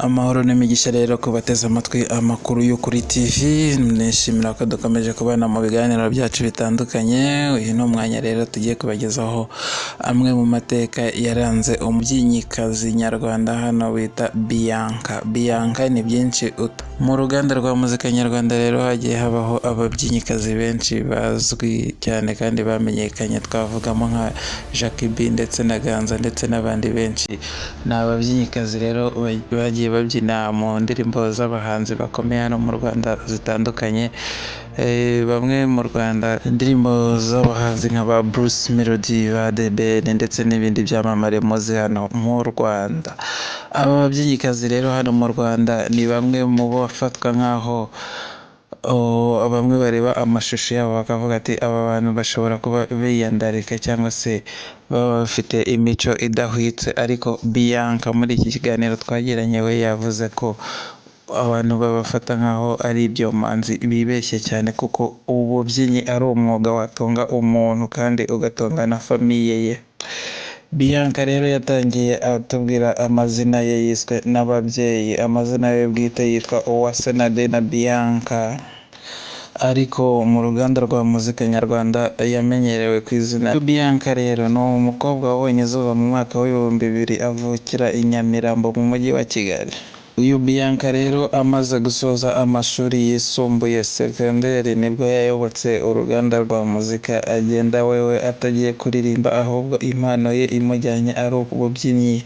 Amahoro n'imigisha rero ku bateze amatwi amakuru y'Ukuri TV, nishimira ko dukomeje kubana mu biganiro byacu bitandukanye. Uyu ni umwanya rero tugiye kubagezaho amwe mu mateka yaranze umubyinnyikazi nyarwanda hano bita Bianca. Bianca ni byinshi mu ruganda rwa muzika nyarwanda. Rero hagiye habaho ababyinnyikazi benshi bazwi cyane kandi bamenyekanye, twavugamo nka Jackie B ndetse na Ganza ndetse n'abandi benshi. Ni ababyinnyikazi rero bagiye babyina mu ndirimbo z'abahanzi bakomeye hano mu Rwanda zitandukanye. Bamwe mu Rwanda, indirimbo z'abahanzi nka ba Bruce Melody, ba The Ben ndetse n'ibindi byamamare muzi hano mu Rwanda. Aba babyinnyikazi rero hano mu Rwanda ni bamwe mu bafatwa nk'aho bamwe bareba amashusho yabo bakavuga ati: "Aba bantu bashobora kuba biyandarika cyangwa se baba bafite imico idahwitse." Ariko Bianca muri iki kiganiro twagiranye we yavuze ko abantu babafata nk'aho ari ibyomanzi bibeshye cyane, kuko ububyinnyi ari umwuga watunga umuntu kandi ugatunga na famille ye. Bianca rero yatangiye atubwira amazina ye yiswe n'ababyeyi. Amazina ye bwite yitwa Uwase Nadina Bianca, ariko mu ruganda rwa muzika nyarwanda yamenyerewe ku izina Bianca. Rero ni umukobwa wabonye izuba mu mwaka w'2000, avukira i Nyamirambo mu mujyi wa Kigali. Uyu Bianca rero amaze gusoza amashuri yisumbuye, segonderi, nibwo yayobotse uruganda rwa muzika, agenda wewe atagiye kuririmba, ahubwo impano ye imujyanye ari ububyinnyi.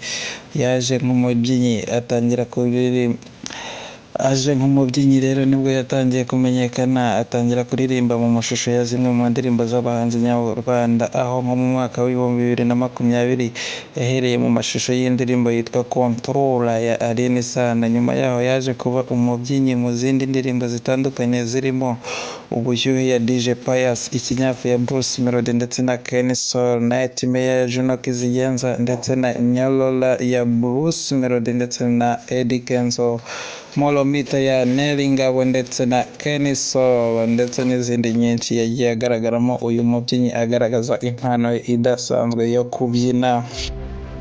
Yaje nk'umubyinnyi atangira kuririmba. Aje nk'umubyinnyi rero nibwo yatangiye kumenyekana, atangira kuririmba mu mashusho ya zimwe mu ndirimbo z'abahanzi nyarwanda, aho nko mu mwaka w'2020 yahereye mu mashusho y'indirimbo yitwa Controller ya Alyn Sano. Nyuma yaho yaje kuba umubyinnyi mu zindi ndirimbo zitandukanye zirimo Ubushyuhe ya DJ Pius, Ikinyafu ya Bruce Melody ndetse na Kenny Sol, Nightmare ya Juno Kizigenza ndetse na Nyolola ya Bruce Melody ndetse na Eddy Kenzo, Molomita ya Nel Ngabo ndetse na Kenny Sol, ndetse n'izindi nyinshi yagiye agaragaramo. Uyu mubyinnyi agaragaza impano ye idasanzwe yo kubyina.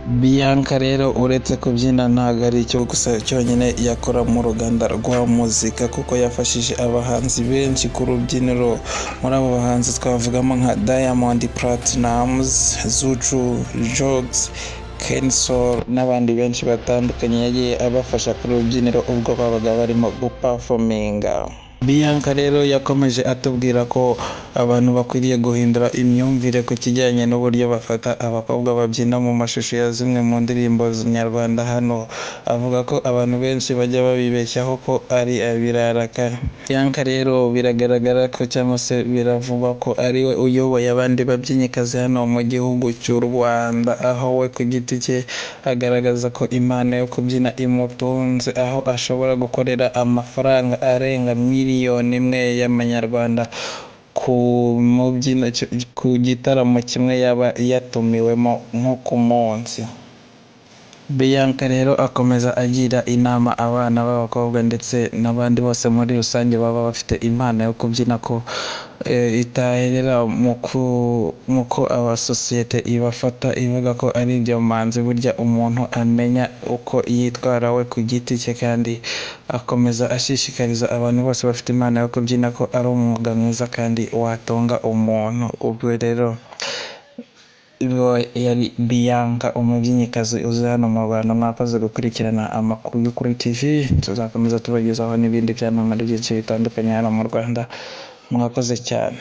Bianca rero uretse kubyina ntabwo ari icyo gusa cyonyine yakora mu ruganda rwa muzika, kuko yafashije abahanzi benshi ku rubyiniro. Muri abo bahanzi twavugamo nka Diamond Platnumz, Zuchu, Jux, Kenny Sol n'abandi benshi batandukanye yagiye abafasha ku rubyiniro ubwo babaga barimo guperforminga. Bianca rero yakomeje atubwira ko abantu bakwiriye guhindura imyumvire ku kijyanye n'uburyo bafata abakobwa babyina mu mashusho ya zimwe mu ndirimbo nyarwanda hano. Avuga ko abantu benshi bajya babibeshyaho ko ari ibirara. Bianca rero biragaragara ko cyangwa se biravugwa ko ari we uyoboye abandi babyinnyikazi hano mu gihugu cy'u Rwanda, aho we ku giti cye agaragaza ko impano yo kubyina imutunze, aho ashobora gukorera amafaranga arenga 1 miliyoni y'amanyarwanda ku mubyino, ku gitaramo kimwe yaba yatumiwemo nko ku munsi. Bianca rero akomeza agira inama abana b'abakobwa ndetse n'abandi bose muri rusange baba bafite impano yo kubyina ko itaherera mu ko abasosiyete ibafata ivuga ko ari ibyomanzi. Burya umuntu amenya uko yitwara we ku giti cye, kandi akomeza ashishikariza abantu bose bafite impano yo kubyina ko ari umwuga mwiza kandi watunga umuntu. Ubwo rero yari Bianca, umubyinnyikazi uzi hano mu Rwanda. Mwakoze gukurikirana amakuru y'Ukuri TV. Tuzakomeza tubagezaho n'ibindi byamamare byinshi bitandukanye hano mu Rwanda. Mwakoze cyane.